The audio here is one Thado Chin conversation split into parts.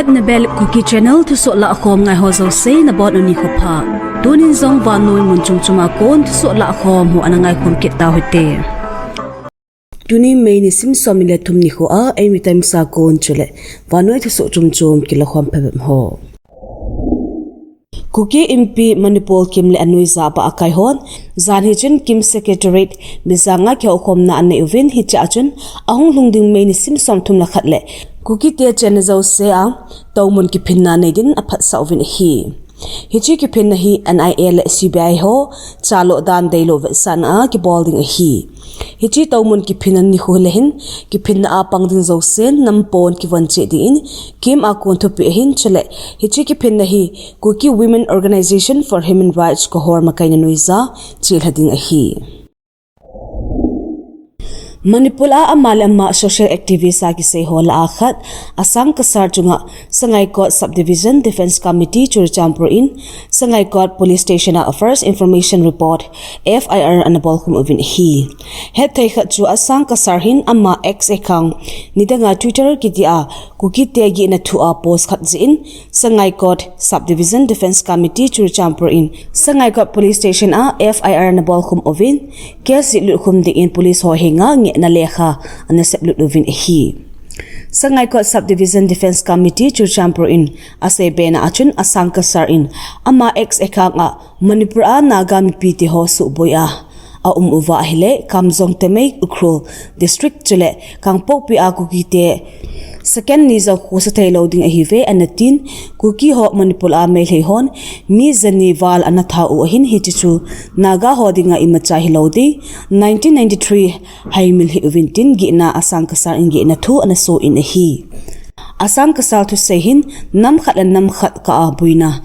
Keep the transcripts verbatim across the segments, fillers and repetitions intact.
Nabel Kuki Channel thusoh lahkhom ngai ho jouse nabonun nikho pha. Tunin jong vannoi mun chom chom a kon thusoh lahkhom ho ana ngaikhom kit tauhite. Tuni May nisim somni le thum nikho a eimi times a kon chule vannoi thusoh chom chom kilakhom phabep ho. Kuki Inpi Manipur KIM le anoija abah a kai hon, jan hi chun KIM Secretariat Bijang a kihoukhomna anei uvin, hichea chun ahung lhung ding May nisim somthum le khat le Kukite chenna jouse a toumun kiphinna nei din aphatsah uvin ahi. Hiche kiphinna hi NIA le CBI ho chaloh dan deilou vetsahna a kibol ding ahi. Hiche toumun kiphinna nikho le hin kiphinna a pang ding jousen nampon kivon cheh dingin KIM a kon thupeh ahin, chule hiche kiphinna hi Kuki Women Organisation for Human Rights KOHUR makaina noija chelha ding ahi. Manipur a ama le ama social activist a kisei ho lah a khat, Asang Kasar chunga Sangaikot Subdivision Defence Committee Churachandpur in Sangaikot Police Station a First Information Report, FIR, ana bolkhum uvin ahi. Hetthei khat chu Asang Kasar hin ama X account, nidanga Twitter kiti a, Kukite gihna thu a post khat jeh in Sangaikot Subdivision Defence Committee Churachandpur in Sangaikot Police Station a FIR ana bolkhum uvin, case jihlut khum dingin police ho henga ngehna lekha ana seplut uvin ahi. Sangaikot Subdivision Defence Committee Churachandpur in asei bena a chun Asang Kasar in ama X account a Manipur a Naga mipite ho suboi a aum uva ahile Kamjong Tamei Ukhrul District chule Kangpokpi a Kukite second ni jou khosa theilou ding ahiuve ana tin, Kuki ho Manipur a Meitei hon mi jani val ana that u ahin, hiche chu Naga ho dinga imacha hilou ding, nineteen ninety-three haimil hih uvin tin gihna Asang Kasar in gihna thu ana so in ahi. Asang Kasar thusei hin nam khat le nam khat kah a boina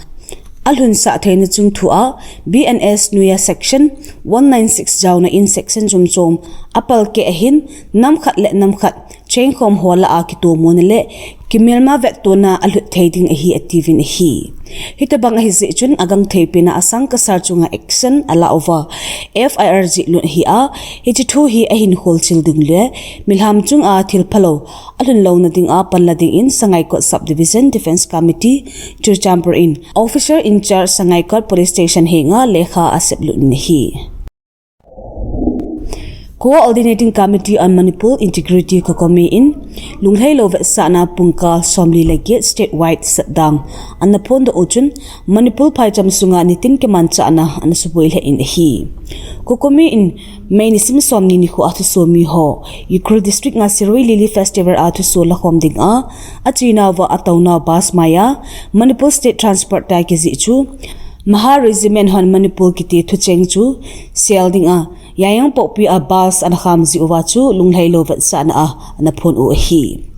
alhunsah theina chungthu a BNS noiya section one nine six jaona in section chom chom apalkeh ahin, nam khat le nam khat chengkhom ho lah a kitomona le kimelma vettona alhut thei ding ahi atiuvin ahi. Hitobang ahijeh chun agangthei pena Asang Kasar chunga action ala uva FIR jihlut ahi a, hiche thu hi ahin kholchil ding le milham chunga thil phalou alhun louna dinga panla dingin Sangaikot Subdivision Defence Committee Churachandpur in Officer in Charge Sangaikot Police Station henga lekha aseplut in ahi. Coordinating Committee on Manipur Integrity, COCOMI in lunglhailou vetsahna pungkal somli le get statewide shutdown ana phondoh u chun Manipur phaicham sunga nitin kimanchahna ana suboi lheh in ahi. COCOMI in May nisim somni nikho a thusomi ho Ukhrul District a Shirui Lily Festival a thuso lakhom dinga achenauva atounau bus maiya Manipur State Transport a kijih chu Mahar Regiment hon Manipur kiti thucheng chu sel dinga Yaingangpokpi a bus ana kham jeh uva chu lunglhailou vetsahna a ana phon u ahi.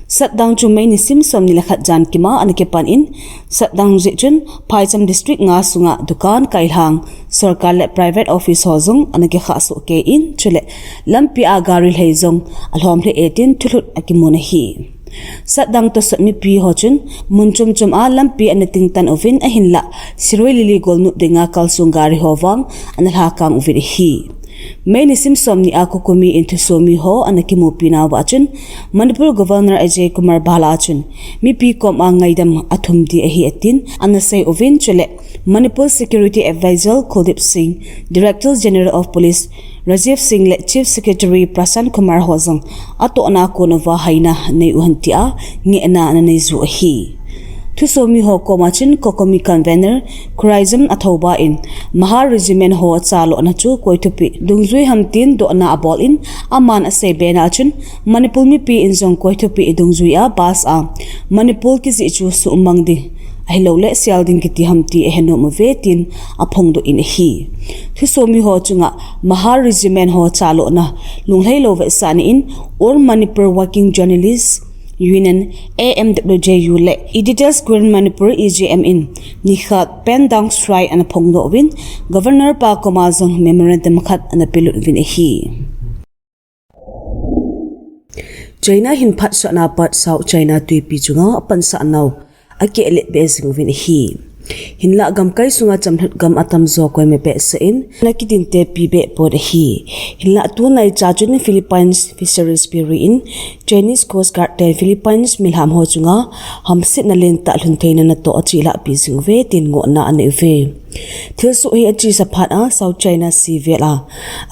Shutdown chu May nisim somni le khat jan kima ana kipan in, shutdown jeh chun phaicham district nga sunga dukan kailhang, sorkar le private office ho jong ana kikhah soh kei in, chule lampi a gari lhei jong alhom lheh e tin thulhut akimun ahi. Shutdown tosot mipi ho chun mun chom chom a lampi ana tingtan uvin ahinlah Shirui Lily golnop dinga kalsong gari ho vang ana lhakang uvin ahi. May nisim somni a COCOMI in thusomi ho ana kimupi nauva chun Manipur Governor Ajay Kumar Bhalla chun mipi koma ngaidam athum ding ahi atin ana sei uvin, chule Manipur Security Advisor Kuldeep Singh, Director General of Police Rajiv Singh le Chief Secretary Prashant Kumar ho jong atohna kon uva haina nei u hen tia ngehna ana nei jiu ahi. Thusomi ho koma chun COCOMI Convener Khuraijam Athouba in Mahar Regiment ho chalohna chu koi thupeh dungjui ham tin dohna abol in, aman asei bena chun Manipur mipi in jong koi thupeh dungjui a bus a Manipur kijih chu suhmang ding ahilouleh sel ding kiti ham ti ahenom uve tin aphongdoh in ahi. Thusomi ho chunga Mahar Regiment ho chalohna lunglhailou vetsahna in All Manipur Working Journalist Union, A M W J U le Editors Guild Manipur, E G M in nikhat pen down strike ana phongdoh uvin, Governor pa koma jong memorandum khat ana pelut uvin ahi. China hin phatsahna pat South China Twipi chunga apansah nau akehlet be jing uvin ahi. Hinlah gamkai sunga chamlhat gam atamjo koima behseh in ana kidinte pi be pon ahi. Hinlah tunaicha chun Philippines Fisheries Bureau in Chinese Coast Guard ten Philippines milham ho chunga hamsetna lentah lhun theina natoh achelhahpi jing uve tin ngohna anei uve. Thilsoh hi achesa phat a South China Sea vel a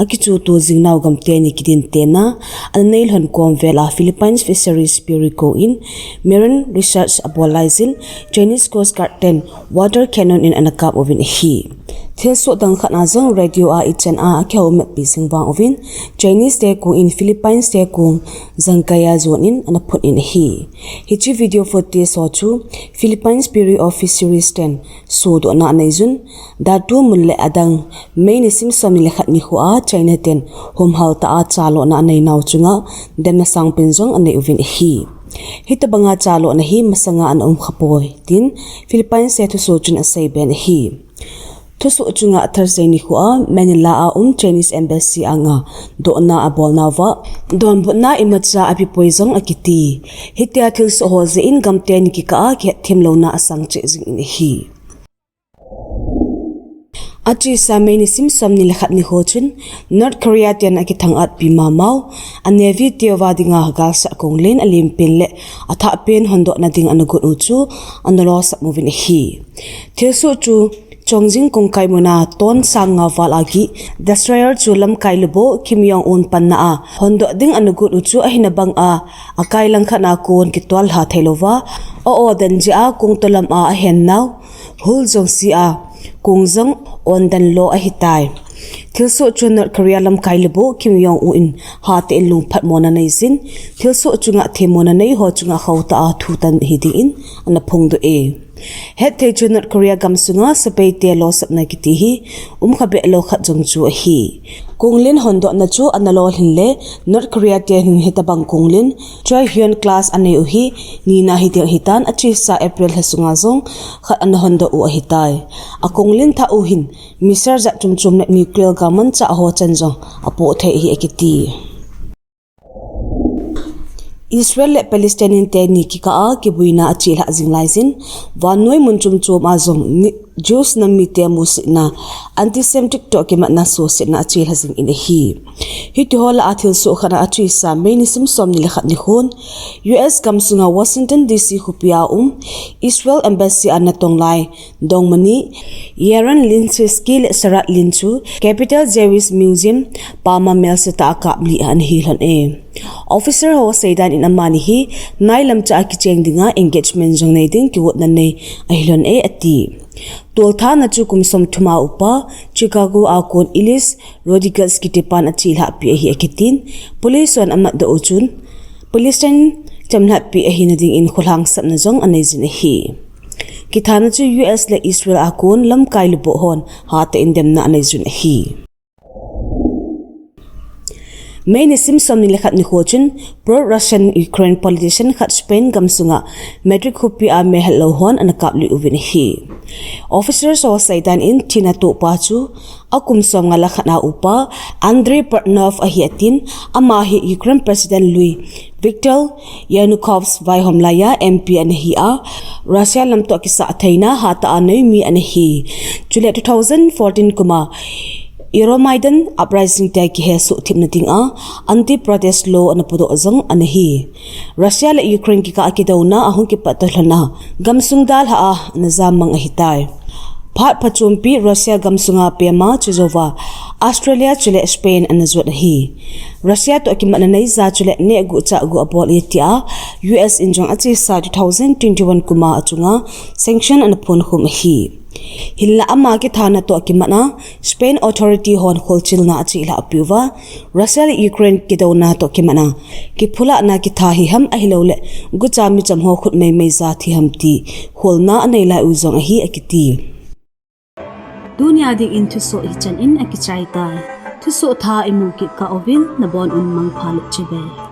akichuto jing nao gam teni kidintenna ana neilhon kom vel a Philippines Fisheries Bureau kong in marine research abol laijin Chinese Coast Guard ten water cannon in ana kap uvin ahi. Thilsoh dang khat a jong radio a ichan a akihoumatpi jing vang uvin Chinese te kong in Philippines te kong jangkai a jon in ana phut in ahi. Hiche video footage ho chu Philippines Bureau of Fisheries ten sodohna anei jun, Datu mun le adang May nisim som ni le khat nikho a China ten humhal tah a chalona anei nao chunga demna sangpen jong anei uvin ahi. Hitobanga chalona hi masanga ana um khapoi tin Philippines te thusoh chun aseiben ahi. Thusoh chunga Thursday nikho a Manila a um Chinese Embassy anga dohna abol nauva, donbutna imacha abipoi jong akiti. Hitia thilsoh ho jeh in gam teni kikah a kihetthem louna asang cheh jing in ahi. Achesa May nisim som ni le khat nikho chun North Korea ten akithang-atpi mamau a Navy teuva dinga galsat konglen alenpen le athahpen hondohna ding ana got u chu ana losam uvin ahi. Thilsoh chu Chongjin kongkai muna ton sang nga val a gih destroyer chu lamkai lubuh Kim Jong Un panna a hondoh ding ana got u chu ahina banga akai langkhat a kon kituallha theilouva, a-o dan jeh a kongtolam a ahen nau hul jong si a, kong jong on dan lo ahitai. Thilsoh chu North Korea lamkai lubuh Kim Jong Un in hatah in lungphatmona neijin, thilsoh chunga themmona nei ho chunga khohtah a thutan hiding in ana phongdoh e. Hetthei chu North Korea gamsunga sepai te losapna kiti hi umkha behlou khat jong chu ahi. Konglen hondohna chu ana lolhin le North Korea ten hin hitobang konglen Choihyun class anei u hi nina hiding ahitan, achesa April lha sunga jong khat ana hondoh u ahitai. Akonglen thah u hin missile jat chomchom le nuclear galmanchah ho chan jong apoh thei ahi akiti. Israel le Palestinian teni kikah a kibuina achelhah jing laijin, vannoi mun chomchom a jong Jews nam mite musetna, antisemitic toh kimatna suhsetna achelha jing in ahi. Hitiho lah a thilsoh khat a achesa May nisim som ni le khat nikhon U S gamsunga Washington D C khopi a um Israel Embassy a natong lai dongmani Yaron Linchinsky le Sarat Lin chu Capital Jewish Museum pama melsetah a kaplih ana hilhon e. Officer ho seidan in amani hi nailamcha a kicheng dinga engagement jong nei ding kigotna nei ahilhon e ati. Tolthana chu kum somthum a upa Chicago a kon Ellis Rodriguez kitipan achelhahpi ahi akitin, police hon amatdoh u chun Palestine chamlhatpi ahina dingin kholhangsapna jong aneijin ahi. Kithana chu U S le Israel a kon lamkai lubuh hon hatah in demna aneijun ahi. May nisim som ni le khat nikho chun pro-Russian Ukraine politician khat Spain gamsunga Madrid khopi a melhetlou hon ana kaplih uvin ahi. Officers ho seidan in thina tohpa chu akum somnga le khat a upa Andrei Portnov ahi atin, ama hi Ukraine President lui Viktor Yanukovych vaihom laiya M P ana hi a, Russia lam toh kisah theina hatah a noimi ana hi. Chule two thousand fourteen kuma Euromaidan uprising te kihesoh thipna dinga anti-protest law ana pudoh jong ana hi. Russia le Ukraine kikah a kidouna ahung kipat toh lhon a gamsung dalha a ana jammang ahitai. Phat phachompi Russia gamsunga pema chujouva Australia chule Spain ana jot ahi. Russia toh kimatna neija chule nehguh chahguh abol e tia U S in jong achesa two thousand twenty-one kuma achunga sanction ana phonkhum ahi. Hinla ama kithana toh kimatna Spain authority hon kholchilna achelhahpi uva, Russia le Ukraine kidouna toh kimatna kiphulahna kitha hiham ahilouleh gucha micham ho khut meimei ja thi ham ti kholna anei lai u jong ahi akiti. Tunia dingin thusoh hichan in akichai tai. Thusoh thah imu kit kah uvin nabon un mangpha le chibai.